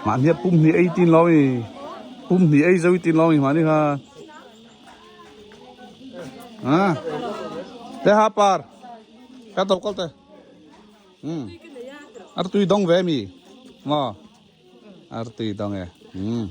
Mahni pum hnih ei tin lo i pum hnih ei zo i tin lo i mahni kha a te ha par ka to kal te um ar tui dong ve mi mo ar tui dong e um